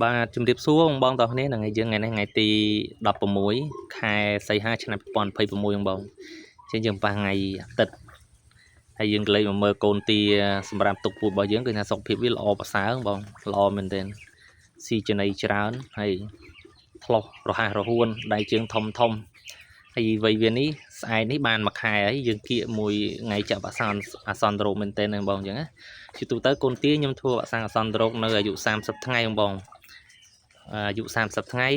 បាទជំរាបសួរបងបងទាំងអស់គ្នាថ្ងៃយើងថ្ងៃនេះថ្ងៃទី16ខែសីហាឆ្នាំ2026បងបងចឹងយើងប៉ះថ្ងៃអាទិត្យហើយយើងក៏លេខមកមើលកូនទាសម្រាប់ទុកពូជរបស់យើងគឺថាសុខភាពវាល្អប្រសើរបងល្អមែនទែនស៊ីចំណីច្រើនហើយថ្លោះរហ័សរហួនដៃជើងធំធំហើយវ័យវានេះស្អែកនេះបានមួយខែហើយយើងគៀកមួយថ្ងៃចាក់វ៉ាក់សាំងអាសន្នរោគមែនទែនហ្នឹងបងអញ្ចឹងណាជាទូទៅកូនទាខ្ញុំធ្វើវ៉ាក់សាំងអាសន្នរោគនៅអាយុ30ថ្ងៃបងបងអាយុ30ថ្ងៃ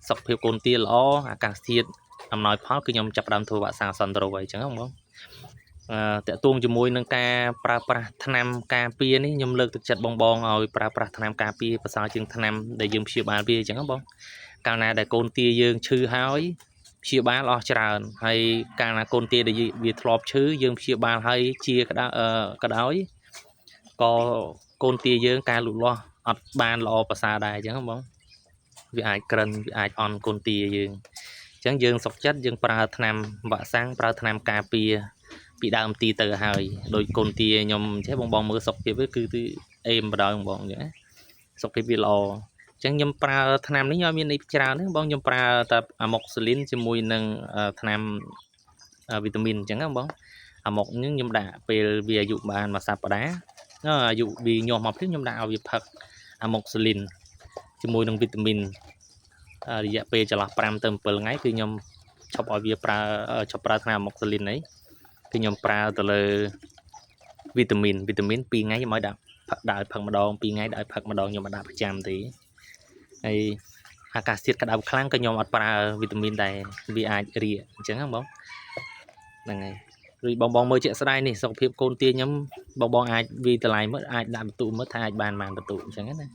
សុខភាពកូនទាល្អអាកាសធាតុអំណោយផលគឺខ្ញុំចាប់ផ្ដើមធ្វើវ៉ាក់សាំងអាសន្នរោគហើយអញ្ចឹងបងអឺតកតួងជាមួយនឹងការប្រើប្រាស់ថ្នាំការពារនេះខ្ញុំលើកទឹកចិត្តបងបងឲ្យប្រើប្រាស់ថ្នាំការពារប្រសើរជាងថ្នាំដែលយើងព្យាបាលវាអញ្ចឹងបងកាលណាដែលកូនទាយើងឈឺហើយព្យាបាលអស់ច្រើនហើយកាលណាកូនទាដែលវាធ្លាប់ឈឺយើងព្យាបាលហើយជាក្តៅក៏ដោយក៏កូនទាយើងការលូតលាស់អត់បានល្អប្រសើរដែរអញ្ចឹងបងវាអាចក្រិនវាអាចអន់កូនទាយើងអញ្ចឹងយើងសុខចិត្តយើងប្រើថ្នាំវ៉ាក់សាំងប្រើថ្នាំការពារពីដើមទីទៅហើយដោយកូនទាខ្ញុំចេះបងបងមើលសុខភាពវាគឺអេមបដ ாய் បងបងអញ្ចឹងសុខភាពវាល្អអញ្ចឹងខ្ញុំប្រើថ្នាំនេះខ្ញុំមានន័យច្រើនទេបងខ្ញុំប្រើតែអាម៉ុកស៊ីលីនជាមួយនឹងថ្នាំវីតាមីនអញ្ចឹងណាបងអាម៉ុកហ្នឹងខ្ញុំដាក់ពេលវាអាយុបានមួយសប្តាហ៍អាយុវាញាស់មកភ្លាមខ្ញុំដាក់ឲ្យវាផឹកអាម៉ុកស៊ីលីនជាមួយនឹងវីតាមីនរយៈពេលចន្លោះ5ទៅ7ថ្ងៃគឺខ្ញុំឈប់ឲ្យវាប្រើឈប់ប្រើថ្នាំអាម៉ុកស៊ីលីនអីគឺខ្ញុំប្រើទៅលើវីតាមីន2ថ្ងៃខ្ញុំឲ្យដាក់ឲ្យផឹកម្ដង2ថ្ងៃដាក់ឲ្យផឹកម្ដងខ្ញុំអត់ដាក់ប្រចាំទេហើយអាកាសធាតុក្តៅខ្លាំងក៏ខ្ញុំអត់ប្រើវីតាមីនដែរវាអាចរាកអញ្ចឹងហ្នឹងបងហ្នឹងហើយឬបងបងមើលជាក់ស្ដែងនេះសុខភាពកូនទាខ្ញុំបងបងអាចវាតម្លៃមើលអាចដាក់បន្ទុកមើលថាអាចបានប៉ុន្មានបន្ទុកអញ្ចឹងណា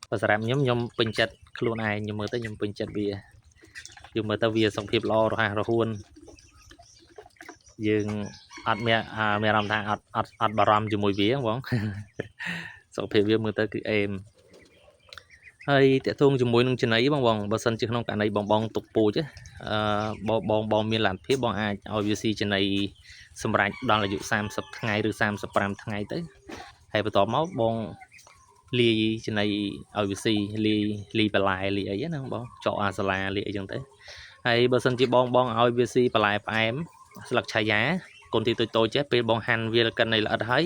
បើសម្រាប់ខ្ញុំខ្ញុំពេញចិត្តខ្លួនឯងខ្ញុំមើលទៅខ្ញុំពេញចិត្តវាយើងមើលទៅវាសុខភាពល្អរហ័សរហួនយើងអត់មានមានអារម្មណ៍ថាអត់បារម្ភជាមួយវាបងសុខភាពវាមើលទៅគឺអេមហើយតកតងជាមួយនឹងចំណីបងបងបើសិនជាក្នុងករណីបងបងទុកពូជអឺបងបងមានលទ្ធភាពបងអាចឲ្យវាស៊ីចំណីសម្រាប់ដល់អាយុ30ថ្ងៃឬ35ថ្ងៃទៅហើយបន្ទាប់មកបងលាយចំណីឲ្យវាស៊ីលាយលីបន្លែលាយអីហ្នឹងបងចកអាសាឡាលាយអីចឹងទៅហើយបើសិនជាបងបងឲ្យវាស៊ីបន្លែផ្អែមស្លឹកឆាយាកូនទីតូចតូចចេះពេលបងហាន់វាកិននៃល្អិតហើយ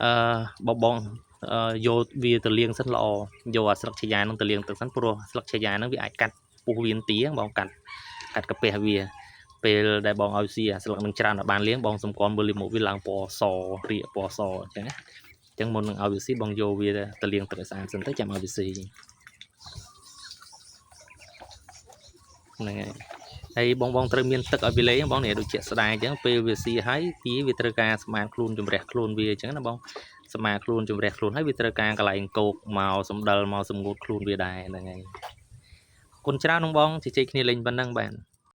អឺបងបងយកវាទៅលាងសិនល្អយកអាស្លឹកឆាយានឹងទៅលាងទឹកសិនព្រោះស្លឹកឆាយានឹងវាអាចកាត់ពោះវៀនទាបងកាត់កាពះវាពេលដែលបងឲ្យស៊ីអាស្លឹកនឹងច្រើនដល់បានលាងបងសម្គាល់មើលលាមកវាឡើងពណ៌សរាកពណ៌សអញ្ចឹងណាអញ្ចឹងមុននឹងឲ្យវាស៊ីបងយកវាទៅលាងទឹកឲ្យស្អាតសិនទៅចាំឲ្យវាស៊ីហ្នឹងហើយហើយបងបងត្រូវមានទឹកឲ្យវាលេងបងនេះដូចជាក់ស្ដែងអញ្ចឹងពេលវាស៊ីហើយទីវាត្រូវការសម្អាតខ្លួនជំរះខ្លួនវាអញ្ចឹងណាបងសម្អាតខ្លួនជំរះខ្លួនហើយវាត្រូវការកន្លែងគោកមកសម្ដិលមកសម្ងួតខ្លួនវាដែរហ្នឹងហើយគុណច្រើនបងបងជជែកគ្នាលេងប៉ុណ្ណឹងបាទ។